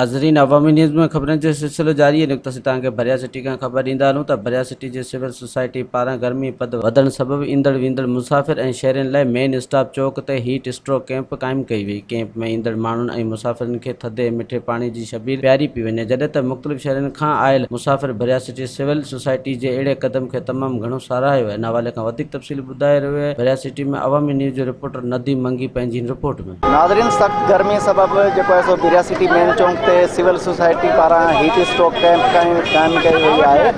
ناظرين عوامي نيوز ۾ خبرن جو سلسلو جاري آهي نڪتو سي توهان کي ڀريا سٽي کان خبر ڏيندا هلون ته ڀريا سٽي جي سول سوسائٽي پاران گرمي پد وڌڻ سبب ايندڙ ويندڙ مسافر ۽ شهرين لاء مين اسٽاپ چوڪ تي هيٽ اسٽروڪ ڪئمپ قائم ڪئي وئي. ڪئمپ ۾ ايندڙ ماڻهن ۽ مسافرن کي ٿڌي ۽ مٺي پاڻي جي شبيل پياري پئي وڃي جڏهن ته مختلف شهرن کان آيل مسافر ڀريا سٽي سول سوسائٽي جي اهڙي قدم کي تمام گهڻو ساراهيو آهي. ان حوالي کان وڌيڪ تفصيل ٻڌائي رهيو آهي ڀريا سٽي ۾ عوامي نيوز جو رپورٽر نديم منگي پنهنجي هن رپورٽ ۾. ناظرين سخت گرمي سبب جيڪو آهي سو ڀريا سٽي مين چونڪ تي سول سوسائٽي پاران هيٽ اسٽروڪ ڪئمپ قائم ڪئي وئي آهي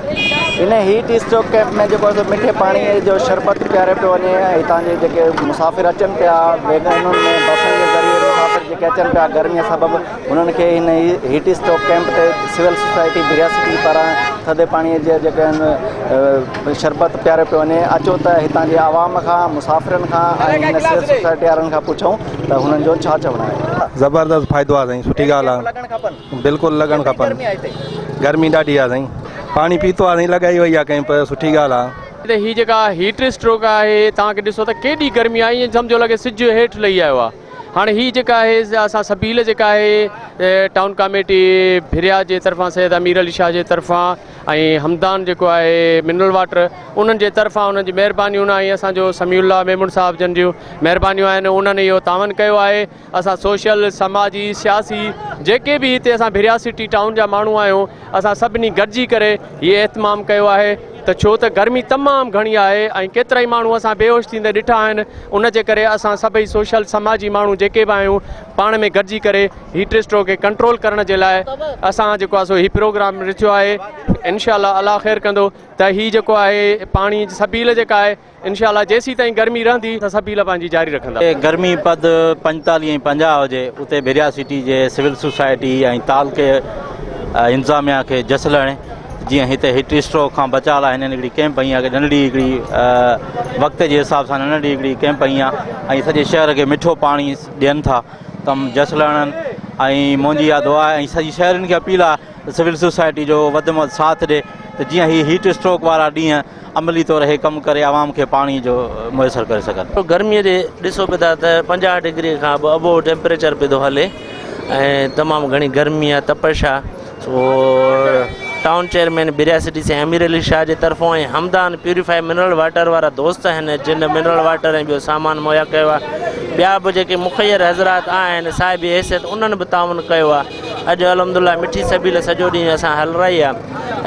ان هيٽ اسٽروڪ ڪئمپ ۾ جيڪو آهي سو مٺي پاڻي جو شربت پياريو پيو وڃي ۽ هتان جي جيڪي مسافر اچن پيا ويگنن ۾ بسن جي ذريعي مسافر جيڪي اچن پيا گرمي سبب انهن کي هن هيٽ اسٽروڪ ڪئمپ تي سول سوسائٽي ڀريا سٽي پاران ٿڌي پاڻي جي جيڪي آهن شربت پياريو پيو وڃي اچو ته هتان جي عوام کان مسافرن کان ۽ هن سول سوسائٽي وارن کان پڇون ته هنن جو ڇا چوڻ آهي. زبردست فائدو آ سائين سٺي ڳالهه آ بلڪل لڳڻ کپن گرمي ڏاڍي آ سائين پاڻي پيتو آ سائين لڳائي وئي آ ڪئمپ سٺي ڳالهه آ. ته هي جيڪا هيٽ اسٽروڪ آهي توهان کي ڏسو ته ڪيڏي گرمي آ ائين سمجهو لڳي سج هيٺ لهي آيو آ. هاڻي هي جيڪا آهي اسان سبيل جيڪا آهي ٽائون ڪاميٽي ڀريا جي طرفان سيد امير علي شاهه جي طرفان ۽ همدان جيڪو آهي منرل واٽر انهن جي طرفان انهن جي مهربانيون ۽ اسان جو سميع الله ميمڻ صاحب جن جون مهربانيون آهن انهن اهو تعاون ڪيو آهي اسان سوشل سماجي سياسي جيڪي به هتي اسان ڀريا سٽي ٽائون جا ماڻهو آهيون اسان سڀني گڏجي ڪري هي اهتمام ڪيو آهي ته ڇو ته گرمي تمام گهڻي آهي ۽ ڪيترائي ماڻهو اسان بيهوش ٿيندي ڏٺا آهن ان جي ڪري اسان سڀئي سوشل سماجي ماڻهو جيڪي به آهيون پاڻ ۾ گڏجي ڪري هيٽ اسٽروڪ کي ڪنٽرول ڪرڻ جي لاء اسان جيڪو آهي سو هي پروگرام رٿيو آهي انشاء الله الله خير ڪندو ته هي جيڪو آهي پاڻي سبيل جيڪا آهي انشاء الله جيسيتائين گرمي رهندي ته سبيل پنهنجي جاري رکندا. گرمي پد 45 ۽ 50 هجي اتي ڀريا سٽي جي سول سوسائٽي ۽ تعلقي انتظاميا کي جس لهڻي جيئن هتي هيٽ اسٽروڪ کان بچاء لاء هنن هڪڙي ڪئمپ هنئي آهي ننڍڙي هڪڙي وقت جي حساب سان ننڍڙي هڪڙي ڪئمپ هنئي آهي ۽ سڄي شهر کي مٺو پاڻي ڏين ٿا تم جس لهڻن ۽ منهنجي اها دعا آهي ۽ سڄي شهرين کي اپيل آهي ته سول سوسائٽي جو وڌ ۾ وڌ ساٿ ڏي ته جيئن هي هيٽ اسٽروڪ وارا ڏينهن عملي طور هي ڪم ڪري عوام کي پاڻي جو ميسر ڪري سگهن. گرمي جي ڏسو پي ٿا ته 50 ڊگري کان به ابو ٽيمپريچر پي ٿو هلي ۽ تمام گهڻي گرمي آ تپش آ سو ٽائون چيئرمين بريا سٽي سائين امير علي شاهه جي طرفون ۽ همدان پيوريفائي منرل واٽر وارا دوست آهن جن منرل واٽر ۽ ٻيو سامان مهيا ڪيو آ ٻيا به جيڪي مخير حضرات آهن صاحب حيثيت انهن به تعاون ڪيو آ اڄ الحمدلله مٺي سبيل سڄو ڏينهن اسان هلرائي آ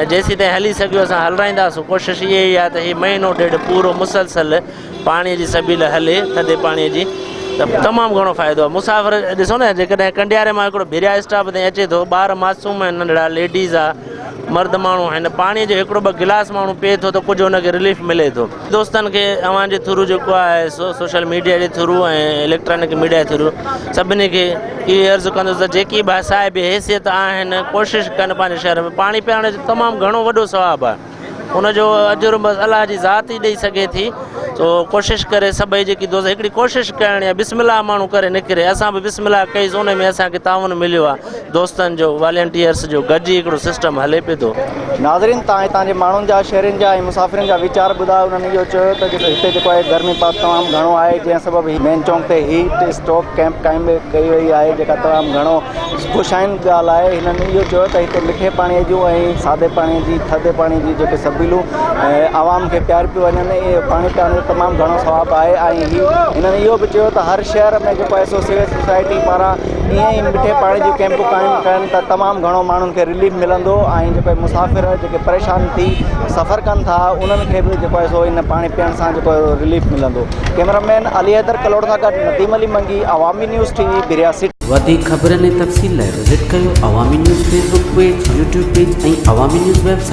۽ جيسيتائين هلي سگهيو اسان هلرائينداسون ڪوشش اها ئي آ ته هي مهينو ڏيڍ پورو مسلسل پاڻي جي سبيل هلي ٿڌي پاڻي جي ته تمام گهڻو فائدو آ مسافر ڏسو نه جيڪڏهن ڪنڊياري مان هڪڙو ڀريا اسٽاپ تائين اچي ٿو ٻار معصوم آهن ننڍڙا ليڊيز آ مرد ماڻهو آهن پاڻي جو هڪڙو ٻه گلاس ماڻهو پئي ٿو ته ڪجهه هن کي رليف ملي ٿو دوستن کي اوهان جي ٿرو جيڪو آهي سو سوشل ميڊيا جي ٿرو ۽ اليڪٽرانڪ ميڊيا جي ٿرو سڀني کي اهو عرض ڪندس ته جيڪي به صاحب حيثيت آهن ڪوشش ڪن پنهنجي شهر ۾ پاڻي پيارڻ جو تمام گهڻو وڏو ثواب آهي ان جو اجر بس الله جي ذات ئي ڏئي سگهي ٿي سو ڪوشش ڪري سڀئي جيڪي دوست هڪڙي ڪوشش ڪرڻي آهي بسم الله ماڻهو ڪري نڪري اسان به بسم الله ڪئي ان ۾ اسان کي تعاون مليو آهي دوستن جو والنٽيئرس جو گڏجي هڪڙو سسٽم هلي پئي ٿو. ناظرين تان هتان جي ماڻهن جا شهرين جا ۽ مسافرن جا ويچار ٻڌا انهن اهو چيو ته جيڪو هتي جيڪو آهي گرمي پد تمام گهڻو آهي جنهن سبب هي مين چونڪ تي هيٽ اسٽروڪ ڪئمپ قائم ڪئي وئي آهي جيڪا تمام گهڻو خوش آئند ڳالهه آهي هنن اهو چيو ته هتي مٺي پاڻي جون ۽ سادي پاڻي جي ٿڌي پاڻي جي جيڪي سبيلون عوام کي پياريون پيون وڃن اهي پاڻي پيارڻ جو تمام گهڻو ثواب آهي ۽ هي هنن اهو به چيو ته هر شهر ۾ جيڪو آهي سو سول سوسائٽي پاران ائين ئي مٺي پاڻي جون ڪئمپون قائم ڪن ته تمام گهڻو ماڻهن کي رليف ملندو ۽ جيڪو مسافر جيڪي پريشان ٿي سفر ڪن ٿا انهن کي به جيڪو آهي سو ان پاڻي پيئڻ سان جيڪو رليف ملندو ڪئميرا مين علي حيدر ڪلوڙ سان گڏ Nadeem Ali Mangi Awami news T V Bhiria city. وڌيڪ خبرن ۽ تفصيل لاء وزٽ ڪيو Awami news Facebook page, YouTube page ۽ Awami news website.